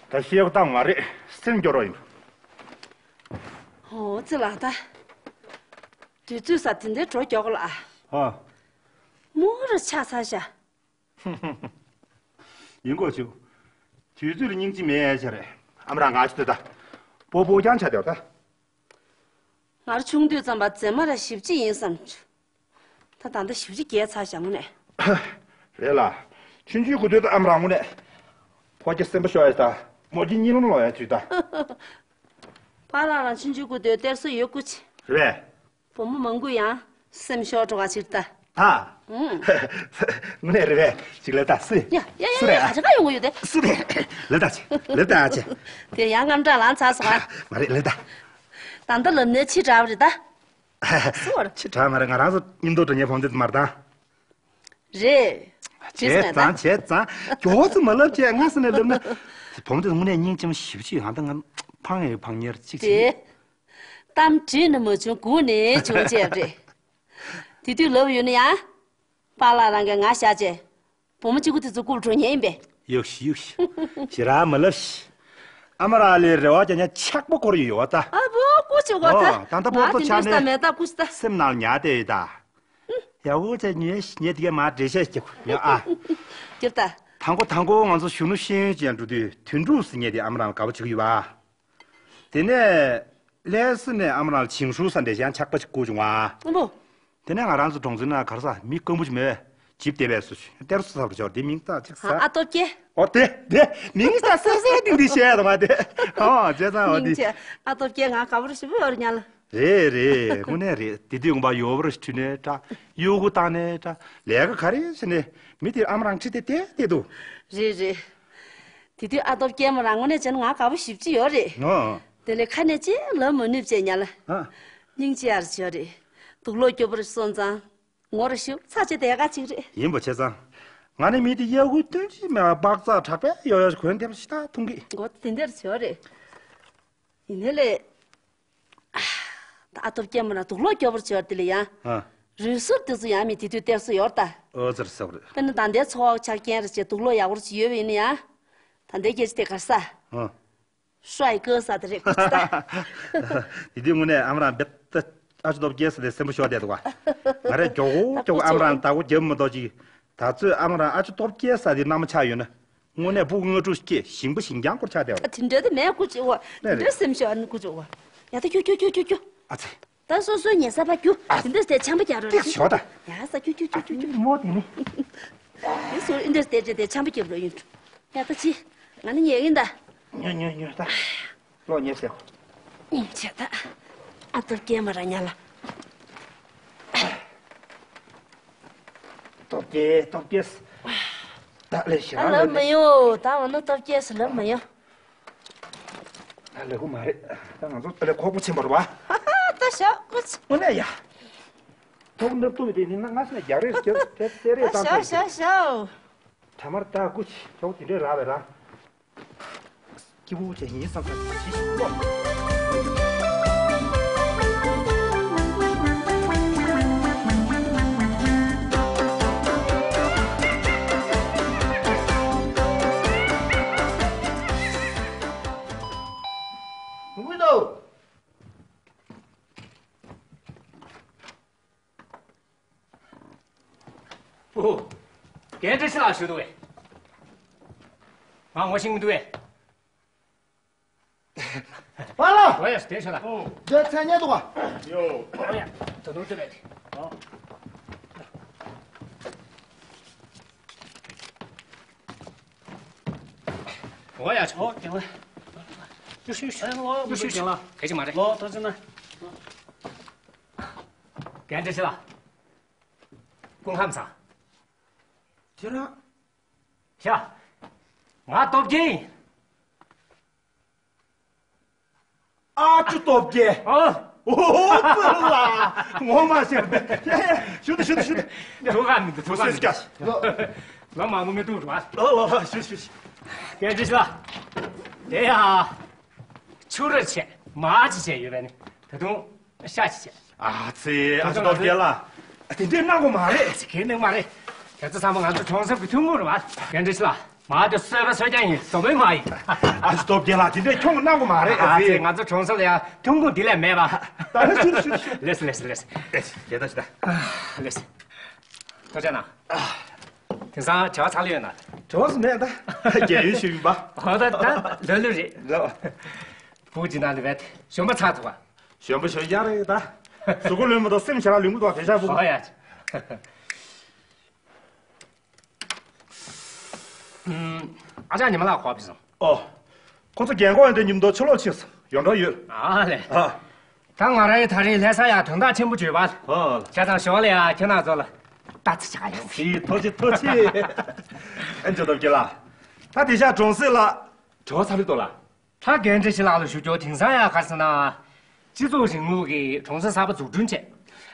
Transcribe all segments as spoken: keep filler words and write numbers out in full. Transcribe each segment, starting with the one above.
ད་བཤད་སྟངས་མ་རེད། སེམས་སྐྱོ་རོགས་ཡིན། ཨོ་ཙི་ལགས། ད་དུས་ཚོད་ས་དེ་འདྲའི་འགྲོ་མགྱོགས་ལ། ཨ། མོ་ར་ཆགས་ཚར་ཤག་ཡིན་གོ་ཆུ། དུས་ཚོད་ལ་སྙིང་རྗེ་མེད་ཡ་ཆ་རེད། ཨ་མ་རང་ང་ཆུ་ད། སྤོ་སྤོ་རྐྱང་ཆ་དེ་བ་ད། ང་ར་ཆུང་དུས་ཙམ་པ་མཛེས་མ་ར་ཞིབ་ཅིག་ཡིན་བསམ། ད་ད་ལྟ་ཞིབ་ཅིག་རྒྱས་ཚར་ཤག་དངོས་གནས། རེད་ལ། ཆུང་ཆུང་གི་དུས་ད་ཨ་མ་རང་དངོས་གནས། ཕོ་སྐྱེ་སེམས་པ་ཤོར་ཡ་ད། མོ་སྐྱེ་གཉིད་ལམ་ལོག་ཡ་དུས་ད། པཱ་ལགས་རང་ཆུང་ཆུང་གི་དུས་གཏེར་སྲོལ་ཡོད་དགུ་ཆེ། རེད། བུ་མོ་མང་པོ་ཡང་སེམས་ཤོར་འགྲོ་བ་ཅིག་ད། ད། ཨུང་། དངོས་གནས་རེད་པས། ཅིག་ལབ་ད་སུ། ཡ་ཡ་ཡ་སུ་རེད་ཡ། ཨ། ག་ཅི་ག་ཡོང་གི་ཡོད་དེ། སུ་རེད། ལབ་ད་ཅི། ལབ་ད་ཅི། དེ་ཡང་རྔམ་སྐྲག་ལངས་ཚར་སོང་ཨ། མ་རེད། ལབ་ད། ད་ལྟ་ལབ་ནས་ཕྱི་དྲགས་པ་རེད་ད། སུ་བར། ཕྱི་དྲགས་མ་རེད། ང་རང་ཚོ་མཉམ་དུ་འགྲོ་མཁན་བུ་མོ་དེ་མ་རེད་ད། རེད། བྱས་ཙང་བྱས་ཙང་། མགྱོགས་ཙམ་མ་ལབ་བྱས། སྔ་ས་ནས་ལབ་ན། བུ་མོ་དེ་དངོས་གནས་སྙིང་རྗེ་མོ་ཞེ་པོ་ཅིག་ཡོད། ད་ང་ཕངས་ཡང་ཕངས་ཉེར་གཅིག་བྱས། དེ། གཏམ་དྲིས་ནས་མ་བྱུང་སྒུག་ནས་བྱུང་བྱས་པ་རེད། དེ་དུས་ལབ་ཡོད་ན་ཡང་། པཱ་ལགས་རང་གིས་ང་བཞག་བྱས། བུ་མོ་གཅིག་པུ་དེ་ཚོ་རྐུ་འགྲོ་མཁན་ཡིན་པས། གཡུག་ཤི་གཡུག་ཤི། ཞེ་དྲག་མ་ལབ་ཤི། ཨ་མ་རང་ལ་རེ་བ་རྒྱག་མཁན་ཆགས་པ་སྐོར་ཡོད་པ་ད། ཨ་བོ་རྐུ་བྱེད་གོ་ད། ཨོ། ད་ལྟ་པོ་ཏོ་ཆགས་ནས་མེད་ད་རྐུ་ད། སེམས་ནང་ཉར་བསྡད་ཡོད་ད། ཡ་འུ་ཚེ་ཉོས་ཉེ་དེ་གས་མ་འདྲེ་ཤ་ཞིག་ཉོ་ཨ། ཁྱེར་ད། དང་པོ་དང་པོ་ང་ཚོ་གཞོན་ནུ་ཤེས་ཡོན་ཅན་འགྲོ་དུས་དོན་གྲུབ་ཟེར་མཁན་དེ་ཨ་མ་རང་ལ་དགའ་པོ་བྱེད་ཀྱི་ཡོད་པ། དེ་ནས་ལྷ་ས་ནས་ཨ་མ་རང་ལ་བྱིང་ཧྲུའུ་ས་འདྲ་ཞིག་ཡང་ཆགས་པ་ཞིག་བསྐུར་བྱུང་བ། ཨ་བོ། དེ་ནས་ང་རང་ཚོ་གྲོང་ཚོའི་ནང་ག་རེ་ཟ་མི་སྐམ་པོ་ཅིག་མེད། ཇིབ་བསྡད་པའི་སུ་ཞིག་གཏེར་སྲོལ་ཟེར་བ་ཅིག་ཡོད་རེད། དེའི་མིང་ད་ཅིག་ཟ། ཨ་སྟོབས་རྒྱལ། ཨོ་དེ་དེ་མིང་ད་ཟ་ཟ་དེ་འདི་བཤད་ཡ་ད་མ་དེ། ཨོ་བྱས་ཙང་ཨོ་མིང་དེ། ཆེ་ཨ་སྟོབས་རྒྱལ་ང་དགའ་པོ་རེ་ཞེ་པོ་ཡོད་རེད་ཉལ། རེད་རེད། དངོས་གནས་རེད། དེ་དུས་ངོ་མ་ཡོ་བར་ཁྲུས་ནས་འདྲ། གཡོ་སྒོ་བཏང་ནས་འདྲ། ལས་ཀ་ག་རེ་བྱས་ནས་མི་དེ་ཨ་མ་རང་ཁྲིད་དེ་བསྡད་བསྡད་འདུག་རེད་རེད། དེ་དུས་ཨ་སྟོབས་རྒྱལ་མོ་རང་དངོས་གནས་བྱས་ན་ང་དགའ་པོ་ཞེ་པོ་ཅིག་ཡོད་རེད། ཨོ། དེ་ལས་ཁ་ནས་ཅི་ལབ་མ་ནུས་བྱས་ཉལ། ཨ། སྙིང་རྗེ་ཡར་བྱས་རེད། དུག་ལོག་སྐྱོ་པོ་རེ་སོང་ཙང་། ངོ་ར་ཞིབ་ཚ་ཆེ་དེ་ག་ཅིག་རེད། ཡིན་པ་བྱས་ཙང་། ང་ནི་མི་དེ་གཡོ་སྒོ་སྟོན་ཅིག་མེད་པ་སྦག་ཚ་དྲག་པས་གཡོ་ཡོ་གོན་ཐེབས་ཤི་ཐག་འཐུང་གི། མགོ་དེ་འདྲར་བྱས་རེད། ཡིན་ནའི་ལས། ད་ཨ་སྟོབས་རྒྱལ་མོ་ན་དུག་ལོག་སྐྱོ་པོར་བྱས་དེ་ལ་ཡང་། ཨ། རུས་ཟུར་དེ་ཚོ་ཡང་མི་དེ་དུས་གཏེར་སྲོལ་ཡོད་ད། ཨོ་ཙི་རེད་ཟེར་བ་རེད། དཔེར་ན་ད་ལྟའི་འཚོ་བ་ཆ་རྐྱེན་རེ་བྱས་དུག་ལོག་ཡག་པོ་ཅིག་ཡོད་པ་ཡིན་ན་ཡང་། ད་ལྟའི་སྐད་ཆ་དེ་གར་ས། ཨ། ཧྲའི་ཀོ་ས་དེ་རེད་ཀོ་ཅི་ད། དེ་དུས་དངོས་གནས་ཨ་མ་རང་རྦད་དེ་ཨ་ཅོ་སྟོབས་རྒྱལ་ས་དེ་སེམས་པ་ཤོར་བསྡད་འདུག་ག་ང་རས་མགྱོགས་པོ་མགྱོགས་པོ་ཨ་མ་རང་བདག་པོ་རྒྱབ་མ་གཏོགས་ཅིག་ད་ཚོད་ཨ་མ་རང་ཨ་ཅོ་སྟོབས་རྒྱལ་ས་དེ་མནའ་མ་ཆགས་ཡོད་ན། དངོས་གནས་སྤུ་གུ་དངོས་གྲུབ་སྐྱེས་ཞིང་པ་ཞིང་རྐྱང་སྐོར་ཆགས་བསྡད་པ། ཨ་དེ་འདྲ་དེ་མེད་ཀོ་ཅི་འོ། དེ་འདྲ་སེམས་ཤོར་ཨ་ནི་ཀོ་ཅི་འོ། ཡ་ད་ཁྱོ་ཁྱོ་ཁྱོ་ཁྱོ་ཁྱོ། ཨ་ཙི། ད་སོ་སོའི་ཉལ་ས་ཕར་རྒྱུགས། ཨ། དེ་འདྲ་དེ་ཆམ་པ་རྒྱག་རོགས། ཏིག་ཞོག་ད། ཡ་ས་ཁྱོ་ཁྱོ་ཁྱོ་ཁྱོ་ཁྱོ། མོ་དེ་ནི། དེ་སོ་འདི་འདྲ་དེ་དེ་ཆམ་པ་རྒྱབ་རོགས་ཡིན། ཡ་ད་ཅི། ང་ནི་ཉལ་གིན་ད། ཉོ་ཉོ་ཉོ་ད། ལོག་ཉལ་ཟེར། ཉིན་བྱས་ད། ཨ་སྟོབས་རྒྱལ་མོ་རང་ཉལ་ལ། སྟོབས་རྒྱལ་སྟོབས་རྒྱལ། ད་ལས་ཞེ་ད་ལབ་མི་ཡོང་། ད་འོ་ན་སྟོབས་རྒྱལ་ཟེར་ལབ་མི་ཡོང་། ད་ལས་ཁུ་མ་རེད། ད་ང་ཚོ་ད་ལས་ཁོག་པོ་ཆེན་པོ་རེད་བ། ད་ཞོག་ཀུ་ཅི། དངོས་གནས་ཡ། ཐོག་ནུབ་ཏུ་མི་དེ་ནི་ང་སྔ་སེ་ནས་རྒྱག་རེས་ཀྱི་དེ་རེས་ད་བཏང་ཞོག་ཐུབ་ཞོག་ཞོག་དྲ་མར་ད་ཀུ་ཅི་ཁྱོག་དེ་འདྲས་རག་པས་ར། སྐྱིད་པོ་བྱས་ཡིན་བསམ་བསམ་ཞིག་ཤོག་དགོངས་དག་ཨོ། རྒན་བཀྲ་ཤིས་ལགས་བཞུགས་འདུག་གས། ང་ངོ་ཤེས་ཀྱི་མི་འདུག་གས། པཱ་ལགས། ཨོ་ཡ། བདེ་ཤོག་ལགས། ཨོ། འདི་མཚན་སྙན་འདུག་ག་ཡོ། ཨོ་ཡ། ད་དུང་བརྩི་བས་ཏེ། ཨོ། ཨོ་ཡ། ཨོ་རྒན་ལགས། ཤུ་ཤུ་ཤུ། ཨོ་ཤུ་ཤུ། རྒན་ལགས། ག་ཅི་མ་རེད། ལོ་ཏོ་ཅི་ན། རྒན་བཀྲ་ཤིས་ལགས། སྐུ་ཁམས་བཟང་། ཁྱེད་རང་། ཤ། ང་སྟོབས་རྒྱལ་ཡིན། ཨ་ཅོ་སྟོབས་རྒྱལ། ཨོ། ཨོ་ཙི་ལ། ངོ་མ་ཤེས་པ། ཡ་ཡ། ཞུ་དུ་ཞུ་དུ་ཞུ་དུ། ཐུགས་ཁ་མི་འདུག་ཐུགས་ཁ་མི་འདུག་ལོ་མང་པོ་མི་འདུག་ར། ལོ་ལོ་ལོ། ཞུ་ཞུ་ཞུ། རྒན་བཀྲ་ཤིས་ལགས། དེ་ཡ། ཆུ་ར་བྱས་མར་ཅིག་བྱས་ཡོད་པས་ནི། ད་དུང་ཤ་ཅིག་བྱས། ཨ་ཙི། ཨ་ཅོ་སྟོབས་རྒྱལ་ལགས། དེ་འདྲས་གནང་དགོས་མ་རེད། ཨ་ཙི། གལ་གནང་མ་རེད། དེ་ཚོ་ཚང་མ་ང་ཚོ་གྲོང་གསེབ་ཀྱི་ཐོན་ཁུངས་རེད་བ། རྒན་བཀྲ་ཤིས་ལགས། མ་དེ་གསོལ་བ་གསོལ་རྐྱང་ཡིན། བསྡོམས་མིན་མ་ཡིན། ཨ་ཅེ་སྟོབས་རྒྱལ་ལགས། དེ་འདྲའི་ཁྱོད་གནང་དགོས་མ་རེད། ཨ་ཙི། ང་ཚོ་གྲོང་གསེབ་ལ་ཡ་ཐོན་ཁུངས་འདི་ལས་མེད་པ། ད་ནི་ཤུ་ཤུ་ཤུ། ལེས་ལེས་ལེས། ལེས། ཡ་ད་ཅི་ད། ལེས། ཐུགས་རྗེ་གནང་། དེང་སང་བྲེལ་བ་ཚ་ལོས་ཡོད་ན། བྲེལ་བ་སུ་མེད་ད། རྒས་ཡོལ་ཞུས་ཡིན་པ། ཨོ་ད་ད་ལོས་ལོས་རེད། ལོས། བུ་ཅི་ན་ལི་བེད་གཞོན་པ་ཚ་ཐུབ་པ། གཞོན་པ་གཞོན་ཡག་རེད་ད། གཟུགས་པོ་ལོན་མ་གཏོགས་སེམས་ཞེ་དྲག་ལོན་གི་འདུག་དེ་ཤ་བུ། ཨོ་ཡ། ཨ་ཅག་ཉི་མ་ལགས་ག་པར་ཕྱིན་སོང་། ཨོ། ཁོ་ཚོ་རྒན་གོག་ཡིན་དུས་མཉམ་དུ་ཕྱི་ལོགས་ཕྱིན་སོང་། ཡོང་འགྲོ་ཡོད། ཨ་ལེ། ཨ། ད་ང་རང་ཡི་ད་རེས་ལྷ་ས་ཡ་དོན་དག་ཆེན་པོ་བྱོས་པ། ཨོ། བྱས་ཙང་ཞོར་ལ་ཡ་ཁྱེད་རང་ཚོ་ལ་ལྟ་ཚུལ་ཆ་ག་ཡིན། ཐུགས་རྗེ་ཆེ། ཐུགས་རྗེ་ཆེ། ཨ་ཅེ་སྟོབས་རྒྱལ་ལགས། ད་དེ་ཤ་གྲོང་གསེབ་ལ་བྲེལ་བ་ཚ་ལོས་འདུག་ལགས། ད་རྒན་བཀྲ་ཤིས་ལགས་ལ་ཞུ་རྒྱུ། དེང་སང་ཡ་ག་རེ་ཟེར་ན། སྤྱི་ཚོགས་རིང་ལུགས་ཀྱི་གྲོང་གསེབ་གསར་པ་འཛུགས་སྐྲུན་བྱས།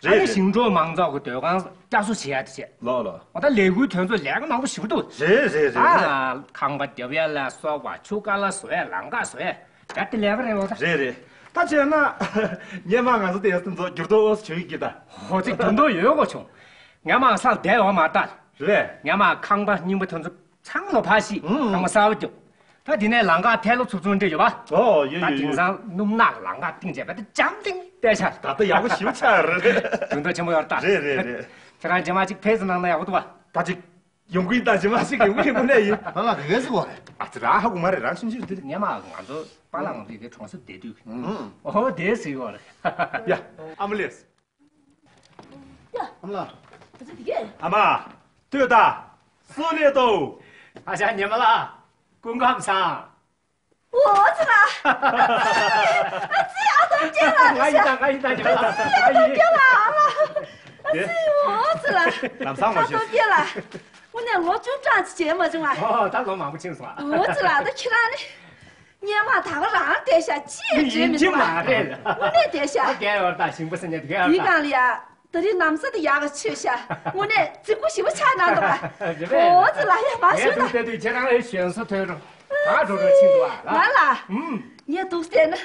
རེད་ཨ་ནི་རེད། ཞིང་འབྲོག་མང་ཚོགས་ཀྱི་སྡོད་ཁང་བསྐྱར་གསོ་བྱེད་ཡ་དེ་བྱས། ལོ་ལོ། འོ་ད་ལས་འགུལ་དོན་ཚོ་ལས་ཀ་མང་པོ་ཞེ་པོ་འདུག་རེད་རེད་རེད། ཨ། ཁང་པ་རྒྱབ་ཡ་ལ་སོགས་པ། ཆུ་རྐ་ལ་བཟོ་ཡ། ལམ་ཁ་བཟོ་ཡ། ད་དེ་ལས་ཀ་རེད་འོ་ད། རེད་རེད། ད་བྱས་ན་སྔོན་མ་ང་ཚོ་དེ་ཚོ་འགྱུར་ལྡོག་འོ་ཙམ་བྱུང་ཡོད་ཀྱི་ད། འོ་ཙི་འགྱུར་ལྡོག་ཡོད་གོ་བྱུང་། སྔོན་མ་ས་བསྡད་ཡོད་མ་རེད་ད། རེད། སྔོན་མ་ཁང་པ་རྙིང་པ་དེ་ཚོ་ཚང་མ་ཕར་བཤིག་ཨང་། ཁང་པ་གསར་པ་རྒྱབ། ད་དེ་ནས་ལམ་ཁ་ཐལ་ལོ་ཚུབ་ཚུབ་འདྲ་ཡོད་པ། ཨོ་ཡོད་ད། ཡོད་དེང་ཡོད། སང་སྣུམ་ནག་ལམ་ཁ་བཏིང་བྱས་པ་དེ་འཇམ་ཐིང་བལྟས་ཤག་ད་ལྟ་ཡག་པོ་ཞེ་པོ་ཆགས་རེད། འགྱུར་ལྡོག་ཆེན་པོ་ཡོད་རེད་ད། རེད་རེད་རེད། ཁྱེད་རང་རྗེས་མ་གཅིག་ཕེབས་ཙམ་གནང་ན་ཡག་པོ་འདུག་བ། ད་ཅིག་ཡོང་གི་ཡིན་ད། རྗེས་མ་ཅིག་ཡོང་གི་ཡིན་དངོས་གནས་ཡིན། ང་ལ་དགེ་རྒན་ཟེར་བ་རེད། ཨ་ཙི་ར་ཧ་གོ་མ་རེད། རང་ཤུན་ཤུན་དེ་རེད། སྔོན་མ་ང་ཚོ་པཱ་ལགས་ང་ཚོ་ཡི་གེ་གྲོང་གསེབ་བསྡད་དུས། ཨང་། ཨོ་དེ་ཟེར་གི་ཡོད་རེད། ཡ། ཨ་མ་ལེས། ཡ། ཨ་མ་ལགས། ཨ་ཙི་དེ་གས། ཨ་མ། ལྟོས་དང་། སུ་ལས་ཏོ། ཨ་ཅག་ཉི་མ་ལགས། སྐུ་ཁམས་བཟང་། འོ་ཙི་ལ། ཨ་ཙི་ཨ་སྟོབས་རྒྱལ་ལགས། ང་ཡིན་ད། ང་ཡིན་ད། ཉི་མ་ལགས། ཨ་ཙི་ཨ་སྟོབས་རྒྱལ་ལགས། ཨ་མ། ཨ་ཙི་འོ་ཙི་ལ། ལམ་སང་ངོ་ཤེས། ཨ་སྟོབས་རྒྱལ་ལགས། དངོས་གནས་ལོ་བཅུ་གྲངས་ཅིག་བྱས་མ་བྱུང་ཨ། ཨོ་ད་ལོ་མང་པོ་ཕྱིན་སོང་ཨ། འོ་ཙི་ལ། ད་ཁྱེད་རང་ནི། སྔོན་མ་ད་ག་རང་བསྡད་ཤག་ཅི་ཡིན་གཅིག་མ་རེད། དངོས་གནས་བསྡད་ཤག་ཨ་རྒས་ཡོད་ད། ཞིང་པ་ཟེར་ནས་དེ་གས་ཡོད་ད། འདི་གང་ལ་ཡ། ད་རེས་ནམ་ས་དེ་ཡག་ག་ཆོད་ཤག་དངོས་གནས་རྫིག་པོ་ཞེ་པོ་ཆགས་གནང་འདུག་ག་རེད་པས། འོ་ཙི་ལ་ཡ་མ་ངས་ཞུ་ད། དུས་བལྟས་དུས་ཁྱེད་རང་ཨེ་གཞོན་སུ་ཐོན་རུང་ད་འགྲོ་འགྲོ་ཕྱིན་འདུག་ཨ་ལ། ང་ལ། ཨུམ། ངས་འདུག་བལྟས་ན།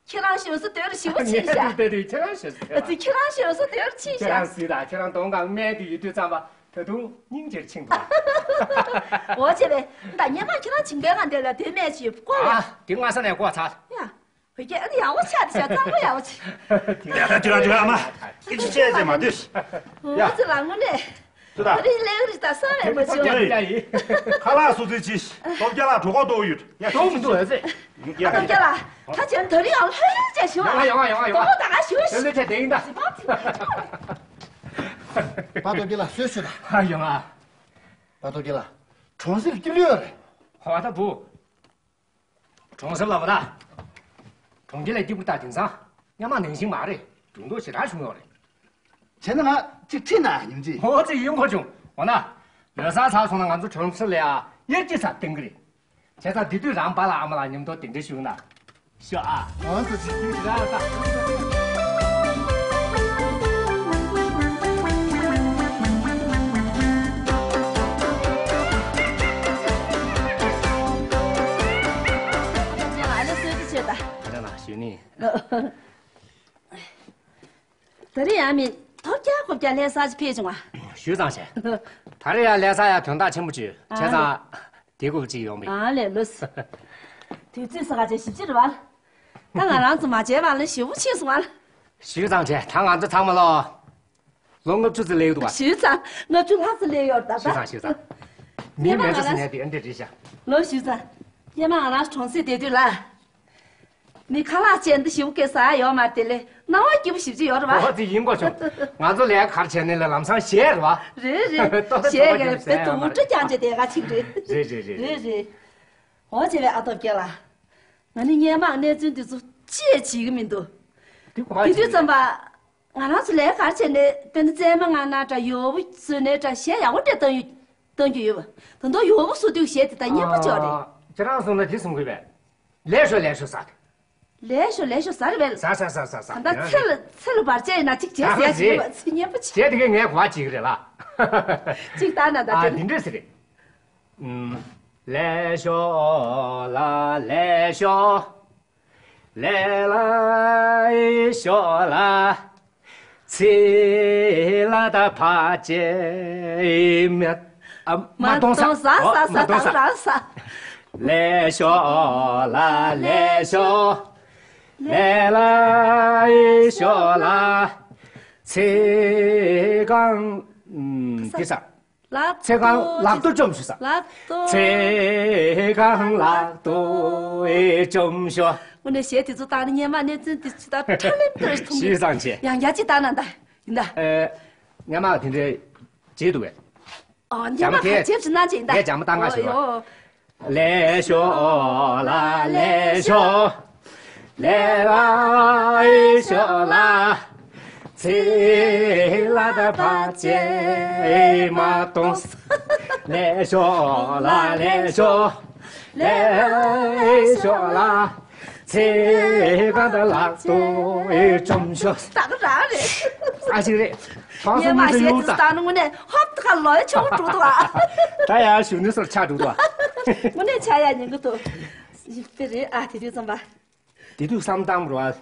ཁྱེད་རང་གཞོན་སུ་སྡོད་རུང་ཞེ་པོ་ཕྱིན་ཤག་ངས་དུས་བལྟས་དུས་ཁྱེད་རང་གཞོན་སུ་ཨ་ཙི་ཁྱེད་རང་གཞོན་སུ་སྡོད་རུང་ཕྱིན་ཤག་ཁྱེད་རང་སྲིད་ད། ཁྱེད་རང་གདོང་གང་སྨན་དེ་ཡོད་དུས་ཙམ་པ། ད་དུང་སྙིང་རྗེར་ཕྱིན་པ། འོ་བྱས་པས། ད་སྔོན་མ་ཁྱེད་རང་བྱིས་པའི་སྒང་དེ་ལ་དེ་སྨན་ཅིག་བསྐོལ་ཡ། ཨ། དེ་སྔ་ས་ནས་བསྐོལ་ཚར། ཡ། བོད་སྐད་ཨ་ནི་ཡག་པོ་ཆགས་དེ་ཤག་གཙང་པོ་ཡག་པོ་ཆགས། ཡ་ད་ཁྱེད་རང་ཁྱེད་རང་ཨ་མ། སྐད་ཆ་བཤད་ཚེ་མ་སྡོད། ཡ། འོ་ཙི་ལ་དངོས་གནས། ཙི་ད། ད་རེས་ལས་རིགས་ད་ས་བས་མ་བྱུང་། ཡ་ཡ་ཡ། ཁ་ལག་སོ་ཚོད་ཅིག་སྟོབས་རྒྱལ་ལགས་གྲོད་ཁོག་ལྟོགས་ཡོད། ཡ་ལྟོགས་མི་འདུག་ཨ་ཙི། ཡ་སྟོབས་རྒྱལ་ལགས། ད་ཁྱེད་ད་རེས་ཡང་ལྷོད་ལྷོད་བྱས་ཞུ་ཨ། ཡོང་ཨ་ཡོང་ཨ་ཡོང་ཨ། དོ་ད་ག་ཞུ་ཞུ། ལྷོད་ལྷོད་བྱས་བསྡད་ཡིན་ད། ཟི་པ་ཙི་པ་ཙི། པ་སྟོབས་རྒྱལ་ལགས་གསོལ་ཞུ་ད། ཨ་ཡོང་ཨ། པ་སྟོབས་རྒྱལ་ལགས། གྲོང་གསེབ་སྐྱིད་ལོས་རེད། ཧོ་ད་བུ། གྲོང་གསེབ་ལ་བ་ད། གྲོང་ཁྱེར་ལས་སྐྱིད་པོ་ད་དེང་སང་། སྔོན་མ་ནང་བཞིན་མ་རེད། འགྱུར་ལྡོག་ཞེ་དྲག་བྱུང་ཡོད་རེད། བྱས་ན་ང་གཅིག་ཁྲིད་ན་ཉིན་གཅིག་འོ་ཙི་ཡིན་གོ་བྱུང་། འོ་ན། ལོ་གསར་ཚར་སོང་ན་ང་ཚོ་གྲོང་གསེབ་ལ་ཡ་དབྱར་སྐྱིད་ས་བསྟན་གི་རེད། བྱས་ཙང་དེ་དུས་རང་པཱ་ལགས་ཨ་མ་ལགས་མཉམ་དུ་གདན་འདྲེན་ཞུ་ན། ཤོག་ཨ། འོ་ཙི་ཙི། ར་ད། ཨ་ལེ་གསོལ་ཇ་མཆོད་ད། ཨ་ལེ་ལགས་ཞུས་ནི། ད་རེས་ཡང་མི་ཐོབ་རྒྱག་ཁོབ་རྒྱག་ལྷ་ས་ཅིག་ཕེབས་བྱུང་བ། ཞུས་ཙང་བྱས། ད་རེས་ཡང་ལྷ་ས་ཡང་དོན་དག་ཆེན་པོ་བྱོས། བྱས་ཙང་། དེ་དགོས་པ་ཅིག་ཡོང་མི། ཨ་ལས་ལོས། དུས་ཚོད་ས་ག་ཅིག་ཞིབ་ཅིག་རེད་བ། ད་ང་རང་ཚོ་མ་བྱས་པ་ལ་ཞེ་པོ་ཕྱིན་སོང་བ། ཞུས་ཙང་བྱས། ད་ང་ཚོ་ཚང་མ་ལོ། ལོ་ལྔ་བཅུ་ཙམ་སླེབས་འདུག་བ། ཞུས་ཙང་ལྔ་བཅུ་ལྷག་ཙམ་སླེབས་ཡོད་རེད་ད། ཞུས་ཙང་ཞུས་ཙང་། མི་མེད་ས་ཟིན་ནས་དེ་འདྲ་རེད་ཤག་ལོ་ཞུས་ཙང་། སྔོན་མ་ང་རང་གྲོང་གསེབ་བསྡད་དུས་ལ། མི་ཁ་ལག་ཅན་འདི་ཞིག་སྐད་ཟ་ཡ་ཡོད་མ་རེད་དེ་ལས་སྣང་བ་སྐྱིད་པོ་ཞེ་པོ་ཅིག་ཡོད་རེད་བ། ཨོ་ཙི་ཡིན་གོ་བྱུང་། ང་ཚོ་ལས་ཀ་ག་རེ་བྱས་ནའི་ལམ་སང་གཞས་རེད་བ། རེད་རེད། ཏོག་ཙམ་གཞས་ཏོག་ཙམ་གི་ཟས་ཡོད་མ་རེད། དུ་བུ་སྤྲོ་རྐྱང་བྱས་དེ་ག་ཅིག་རེད། རེད་རེད་རེད། རེད་རེད། འོ་བྱས་པའི་ཨ་སྟོབས་རྒྱལ་ལགས། ང་ནི་སྔོན་མ་གནས་ཚུལ་འདི་ཚོ་ཅི་ཡང་བྱེད་ཀྱི་མི་འདུག་དེ་གོ་བ་དེ་དུས་ཙམ་པ། ང་རང་ཚོ་ལས་ཀ་ག་རེ་བྱས་ནའི་དཔེར་ན་རྩེད་མོ་ང་ན་འདྲ་ཡོ་བུ་བཟོས་ནའི་འདྲ་གཞས་ཡག་པོ་འདྲ་གཏོང་ཡོད། གཏོང་རྒྱུ་ཡོད་པ། ད་དུང་ཡོ་བུ་བཟོ་དུས་གཞས་དེ་ད་སྙན་པོ་ཅིག་རེད། ཨ། ཁྱེད་རང་གསུངས་ན་དེ་གསུང་གི་བས། ལེགས་ཤོག་ལེགས་ཤོག་ཟེར། ལེགས་ཤོག་ལེགས་ཤོག་ཟེར་རེད་བས། ཟ་ཟ་ཟ་ཟ་ཟ། ད་ལྟ་ཚེ་ལ་ཚེ་ལ་བར་ཆད་ཡིན་ན་གཅིག་བྱས་ཟེར་ཡ་ཞིག་ཡོད་པ་ཚིག་སྙན་པོ་ཅིག་བྱས་དེ་གས་ངས་གོ་བ་བྱེད་ཀྱི་རེད་ལ། གཅིག་ལྟ་ན་ད་ཨ་དེ་འདི་འདྲས་ཟེར་རེད། ཨུམ། ལེགས་ཤོག་ལ་ལེགས་ཤོག་ལེ་ལ་ཤོ་ལ་ཚེ་ལ། ད་ཕ་ཅེ་མ་ཨ་མ་གཏོང་ས། ཟ་ཟ་ཟ། མ་གཏོང་ས། ད་རང་ཟ། ལེ་ཤོ་ལ་ལེ་ཤོ། ལེ་ལ་ཨེ་ཤོ་ལ། ཚེ་གང་ཨུམ་འདི་ས། ལག་ཚེ་གང་ལག་ཏུ་བཅོམ་ཞུ་ས། ལག་ཏུ། ཚེ་གང་ལག་ཏུ་ཨེ་བཅོམ་ཞུ། དངོས་གནས་གཞས་དེ་ཚོ་བཏང་ནས་སྔོན་མ་གནས་ཚུལ་དེ་ཚོ་ད་ཁྲ་ལེན་ཏེ་མཐོང་གི། ཞེ་སང་ཆེ། ཡང་ཡ་ཅི་ད་ན་ད་ཡིན་ད། ཨེ། སྔོན་མ་དེ་འདྲའི་བྱེད་འདུག་པས། ཨོ། སྔོན་མ་ག་ཅེབ་ཅི་ན་ཅི་ཡིན་ད། ངས་སྦྱང་མ་བཏང་ག་ཞུ་བ། ལེ་ཤོ་ལ་ལེ་ཤོ། ལེ་ལ་ཨེ་ཤོ་ལ། ཚེ་ལ་ད་ཕ་ཅེ་མ་གཏོང་ས། ལེ་ཤོ་ལ་ལེ་ཤོ། ལེ་ལ་ཨེ་ཤོ་ལ། ཚེ་གང་ད་ལག་ཏུ་ཨེ་བཅོམ་ཤོ། ད་ག་རང་རེད། ཨ་ཅིག་རེད། ཕངས་སོང་མི་ཚོ་གཡུག་ད། ད་ནི་དངོས་གནས་ཧོབ་ཏ་ཁ་ལོ་ཡ་ཆོག་འགྲོ་འདུག་ཨ། ད་ཡ་ཞུ་ནི་སོར་ཆགས་འགྲོ་འདུག་ཨ། དངོས་གནས་ཆ་ཡ་ཉན་གི་འདུག་དེ་རེད་ཨ། དེ་དུས་ཙམ་པ། དེ་དུས་བསམ་སྟངས་རུ་ཨ།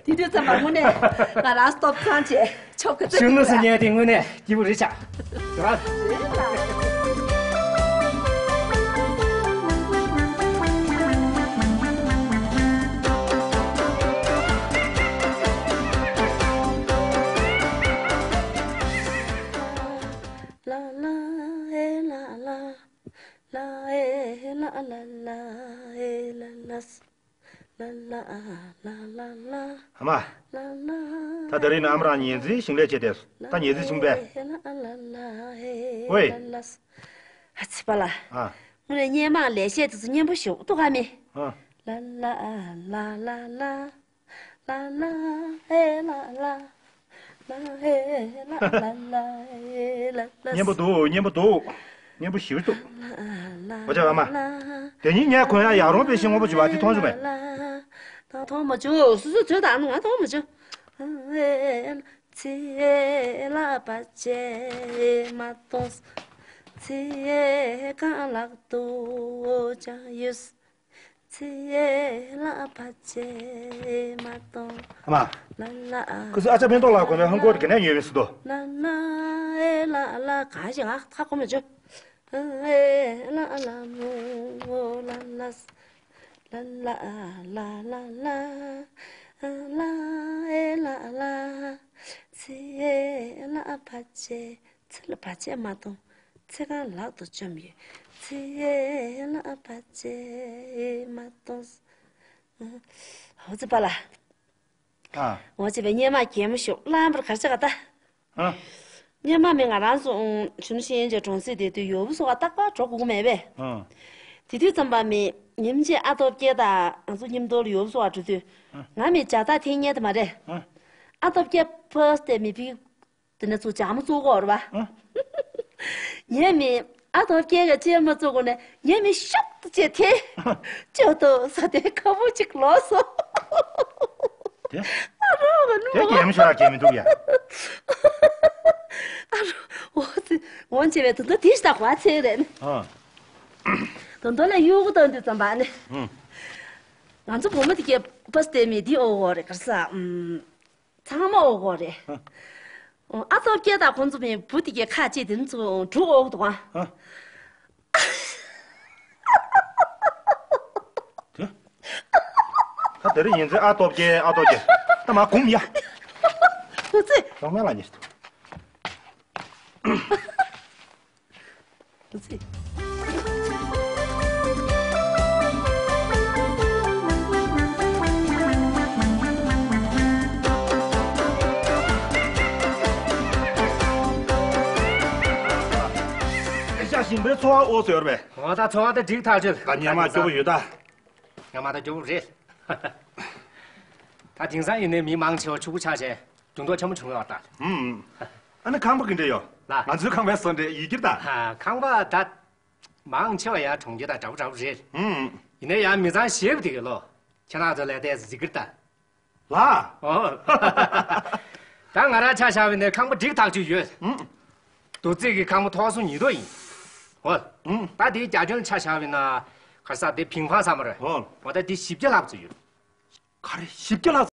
དེ་དུས་ཙམ་པ་དངོས་གནས་ང་རང་སྟོབས་ཚང་བྱས་ཆོག་གི་ཚོད་ཞུ་ནུ་སུ་ཉན་དེ་དངོས་གནས་སྐྱིད་པོ་རེད་ཆགས། རེད་ལ། ལ་ལ་ཨེ་ལ་ལ། ལ་ཨེ་ལ་ལ་ལ་ཨེ་ལ་ལ། ལ་ལ་ལ་ལ་ལ། ཨ་མ། ལ་ལ། ད་དེ་རིང་ནི་ཨ་མ་རང་ཉལ་ཟིན་ཞིང་ལས་བྱེད་དེ། ད་ཉལ་ཟིན་བྱུང་པས། ལ་ལ་ལ་ལ་ཨེ་ཝེ། ལ་ལ། ཨ་ཙི་པ་ལ། ཨ། དངོས་གནས་སྔོན་མ་ལས་བཤད་དེ་ཚོ་སྙན་པོ་ཞིག་འདུག་ག་མི། ཨ། ལ་ལ་ལ་ལ་ལ། ལ་ལ་ཨེ་ལ་ལ། ལ་ཨེ་ལ་ལ་ལ་ཨེ་ལ་ལ། སྙན་པོ་འདུག་སྙན་པོ་འདུག་སྙན་པོ་ཞེ་པོ་འདུག་འོ་ཅག་ཨ་མ། དེ་ཉིན་ངས་གོན་ཡ་ཡག་རོང་དཔེ་ཞིག་སྔོན་པོ་བྱུང་བ་དེ་མཐོང་བྱུང་མེད། མཐོང་མ་བྱུང་། སོ་སོ་ཚོད་དང་ང་མཐོང་མ་བྱུང་། ཚེ་ལ་ཕ་ཆེ་མ་གཏོང་། ཚེ་གང་ལག་ཏུ་ཅང་ཡོད། ཚེ་ལ་ཕ་ཆེ་མ་གཏོང་། ཨ་མ། ལ་ལ། ཁུ་སུ་ཨ་ཅག་ཕན་ཐོགས་ལ་གོ་ནས་ཧང་གོ་གི་ནས་ཉོས་མི་སྲིད་དོ། ལ་ལ་ཨེ་ལ་ལ་ག་ཞིག་ཨ་ཁ་གོ་མ་བྱོས། ཨེ་ལ་ལ་མོ་ལ་ལ། ལ་ལ་ལ་ལ་ལ། ལ་ཨེ་ལ་ལ། ཚེ་ལ་ཕ་ཆེ། ཚེ་ལ་བར་ཆད་མ་གཏོང་། ཚེ་གང་ལག་ཏུ་བཅོམ་ཡོད། ཚེ་ལ་བར་ཆད་མ་གཏོང་། ཧོ་ཙི་པ་ལ། ཨ། འོ་ཙི་པའི་སྙན་མ་གད་མོ་ཤོག་ལམ་པར་གར་ཆ་ག་ད། ཨ། སྙན་མ་མི་ང་རང་ཚོ་གཞོན་ཤེས་ཡོན་ཅན་གྲོང་གསེབ་དེ་དུས་ཡོ་བུ་སོ་བ་རྟག་པར་འགྲོ་དགོས་ཀྱི་མེད་པས། ཨ། དེ་དུས་ཙམ་པ་མི་ཉིན་གཅིག་ཨ་སྟོབས་སྐྱེ་དང་ང་ཚོ་མཉམ་དུ་ཡོ་བུ་སོ་བ་འགྲོ་དུས། ཨ། ང་མི་ཇ་རྟག་འཐེན་ཉན་དུ་མ་རེད། ཨ། ཨ་སྟོབས་སྐྱེ་ཕར་སྟེ་མི་ཕིག་དེ་ནས་ཚུར་ཇག་མ་བཙུགས་གོ་རེད་པ། ཨ། ངའི་མི་ཨ་ཐོབ་སྐྱེ་ག་ཅེས་མ་བཙུགས་གོ་ནས་ངའི་མི་ཤུག་ཏུ་བྱས་ཏེ། ཨ། ཅོ་ཏོ་ས་དེ་ཁ་བུ་ཅིག་ལོག་སོང་། དེ། ཨ་རོ་ག་ནུ། དེ་རྒྱལ་མི་ཤོར་ར་རྒྱལ་མི་འདུག་ཡ། ཨ་རོ་འོ་ཙི་འོ་ཅེ་བས་དོན་དུ་དེ་ཞིག་ད་གོ་ཚེ་རེད། ཨ། དོན་དུ་ལ་གཡུག་གུ་བཏང་དུས་ཙམ་པ་ནི། ཨ། ང་ཚོ་བུ་མོ་དེ་གས་བ་སྟེ་མི་དེ་ཨོ་ཨོ་རེད་གར་ས། ཨམ། ཚང་མ་ཨོ་གོ་རེད། ཨ། ཨ་སྟོབས་སྐྱེ་དང་ཁོང་ཚོ་མི་བུ་དེ་གའི་ཁ་ཅིག་དེ་ཚོ་དྲུག་ཨོ་འདུག་ཨ། ཨ། དེ། ད་དེ་རིང་ཉིན་མཚན་ཨ་སྟོབས་སྐྱེ་ཨ་སྟོབས་སྐྱེ། ད་མ་གུམ་ཡ། ཨུ་ཙི། རང་མེད་ལ་ཉིས། ཤ་ཞིམ་པོའི་འཚོ་བ་འོག་ཟེར་བས། འོ་ད་འཚོ་བ་ད་འགྲིག་ཐག་ཆོད། ད་ཉི་མ་སྐྱོ་པོ་ཡོད་ད། ང་མ་ད་སྐྱོ་པོ་རེད། ད་དེང་སང་ཡིན་ནའི་མི་མང་ཆེ་བ་ཕྱུག་པོ་ཆགས་བྱས་འགྱུར་ལྡོག་ཆེན་པོ་བྱུང་ཡོད་ད། ཧུམ། ཨ་ནི་ཁང་པ་གི་འདྲ་ཡོད། ལ། ང་ཚོའི་ཁང་པའི་སོ་འདྲ་ཡི་གེར་ད། ཧ། ཁང་པ་ད། མང་ཆེ་བ་ཡང་གྲོང་ཁྱེར་དང་འདྲ་པོ་འདྲ་པོ་རེད། ཧུམ། ཡིན་ནའི་ཡང་མི་ཚང་ཞེ་པོ་དེ་གི་ལོ། ཁྱེད་རང་ཚོ་ལས་ཏེ་ཟི་གིར་ད། ལ། ཨོ། ད་ང་རང་ཆ་བཞག་པ་ཡིན་ན་ཁང་པ་འགྲིག་ཐག་ཆོད་ཡོད། ཧུམ། རྡོ་རྩིག་གི་ཁང་པ་ཐོག་སོ་ཉིས་ཐོག་ཡིན། ཨོ། ཧུམ། ད་དེའི་རྒྱ་ཁྱོན་ཆ་བཞག་པ་ཡིན་ན། ག་ས་དེ་ཕིང་ཕང་ས་མ་རེད། ཨོ། འོ་ད་དེ་བཞི་བརྒྱ་ལྷག་ཙམ་ཡོད། ག་རེ་བཞི་བརྒྱ་ལྷག་ཙམ།